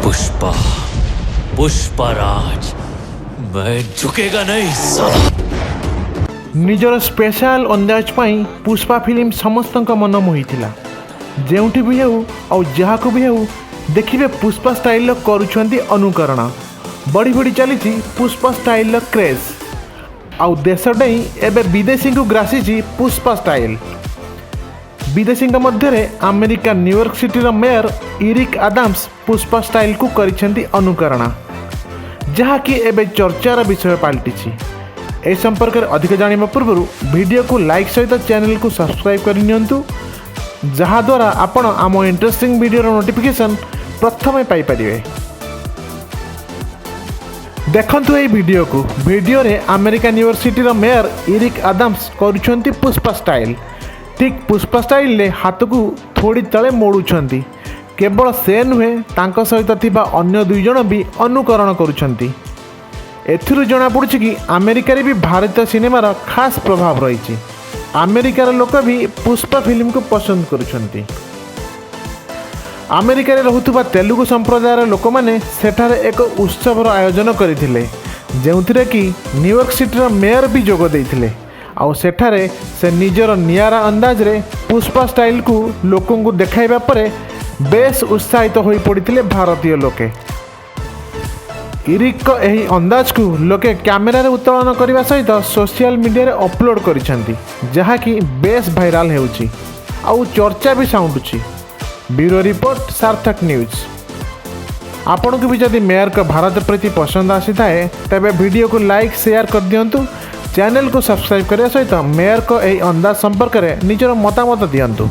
पुष्पा, पुष्पाराज, मैं झुकेगा नहीं साला। ନିଜର ସ୍ପେଶାଲ ଅନ୍ଦାଜ ପାଇଁ ପୁଷ୍ପା ଫିଲ୍ମ ସମସ୍ତଙ୍କ ମନ ମୋହିଥିଲା। ଯେଉଁଠି ବି ହେଉ ଆଉ ଯାହାକୁ ବି ହେଉ ଦେଖିବେ, ପୁଷ୍ପା ଷ୍ଟାଇଲର କରୁଛନ୍ତି ଅନୁକରଣ। ବଢ଼ି ବଢ଼ି ଚାଲିଛି ପୁଷ୍ପା ଷ୍ଟାଇଲର କ୍ରେଜ୍। ଆଉ ଦେଶ ଡେଇଁ ଏବେ ବିଦେଶୀଙ୍କୁ ଗ୍ରାସିଛି ପୁଷ୍ପା ଷ୍ଟାଇଲ। ବିଦେଶୀଙ୍କ ମଧ୍ୟରେ ଆମେରିକା ନ୍ୟୁୟର୍କ ସିଟିର ମେୟର ଇରିକ୍ ଆଦାମ୍ସ ପୁଷ୍ପା ଷ୍ଟାଇଲକୁ କରିଛନ୍ତି ଅନୁକରଣ, ଯାହାକି ଏବେ ଚର୍ଚ୍ଚାର ବିଷୟ ପାଲଟିଛି। ଏ ସମ୍ପର୍କରେ ଅଧିକ ଜାଣିବା ପୂର୍ବରୁ ଭିଡ଼ିଓକୁ ଲାଇକ୍ ସହିତ ଚ୍ୟାନେଲକୁ ସବସ୍କ୍ରାଇବ୍ କରିନିଅନ୍ତୁ, ଯାହାଦ୍ୱାରା ଆପଣ ଆମ ଇଣ୍ଟରେଷ୍ଟିଂ ଭିଡ଼ିଓର ନୋଟିଫିକେସନ୍ ପ୍ରଥମେ ପାଇପାରିବେ। ଦେଖନ୍ତୁ ଏହି ଭିଡ଼ିଓକୁ। ଭିଡ଼ିଓରେ ଆମେରିକା ନ୍ୟୁୟର୍କ ସିଟିର ମେୟର ଇରିକ୍ ଆଦାମ୍ସ କରୁଛନ୍ତି ପୁଷ୍ପା ଷ୍ଟାଇଲ। ଠିକ୍ ପୁଷ୍ପା ଷ୍ଟାଇଲରେ ହାତକୁ ଥୋଡ଼ି ତଳେ ମୋଡ଼ୁଛନ୍ତି। କେବଳ ସେ ନୁହେଁ, ତାଙ୍କ ସହିତ ଥିବା ଅନ୍ୟ ଦୁଇ ଜଣ ବି ଅନୁକରଣ କରୁଛନ୍ତି। ଏଥିରୁ ଜଣାପଡ଼ୁଛି କି ଆମେରିକାରେ ବି ଭାରତୀୟ ସିନେମାର ଖାସ୍ ପ୍ରଭାବ ରହିଛି। ଆମେରିକାର ଲୋକ ବି ପୁଷ୍ପା ଫିଲ୍ମକୁ ପସନ୍ଦ କରୁଛନ୍ତି। ଆମେରିକାରେ ରହୁଥିବା ତେଲୁଗୁ ସମ୍ପ୍ରଦାୟର ଲୋକମାନେ ସେଠାରେ ଏକ ଉତ୍ସବର ଆୟୋଜନ କରିଥିଲେ, ଯେଉଁଥିରେ କି ନ୍ୟୁୟର୍କ ସିଟିର ମେୟର ବି ଯୋଗ ଦେଇଥିଲେ। ଆଉ ସେଠାରେ ସେ ନିଜର ନିଆରା ଅନ୍ଦାଜରେ ପୁଷ୍ପା ଷ୍ଟାଇଲକୁ ଲୋକଙ୍କୁ ଦେଖାଇବା ପରେ ବେଶ ଉତ୍ସାହିତ ହୋଇପଡ଼ିଥିଲେ ଭାରତୀୟ ଲୋକେ। ଇରିକ୍ଙ୍କ ଏହି ଅନ୍ଦାଜକୁ ଲୋକେ କ୍ୟାମେରାରେ ଉତ୍ତୋଳନ କରିବା ସହିତ ସୋସିଆଲ ମିଡ଼ିଆରେ ଅପଲୋଡ଼ କରିଛନ୍ତି, ଯାହାକି ବେଶ ଭାଇରାଲ ହେଉଛି ଆଉ ଚର୍ଚ୍ଚା ବି ସାଉଣ୍ଟୁଛି। ବ୍ୟୁରୋ ରିପୋର୍ଟ, ସାର୍ଥକ ନ୍ୟୁଜ୍। ଆପଣଙ୍କୁ ବି ଯଦି ମେୟରଙ୍କ ଭାରତ ପ୍ରତି ପସନ୍ଦ ଆସିଥାଏ, ତେବେ ଭିଡ଼ିଓକୁ ଲାଇକ୍, ସେୟାର କରିଦିଅନ୍ତୁ। ଚ୍ୟାନେଲକୁ ସବସ୍କ୍ରାଇବ୍ କରିବା ସହିତ ମେୟରଙ୍କ ଏହି ଅନ୍ଦାଜ ସମ୍ପର୍କରେ ନିଜର ମତାମତ ଦିଅନ୍ତୁ।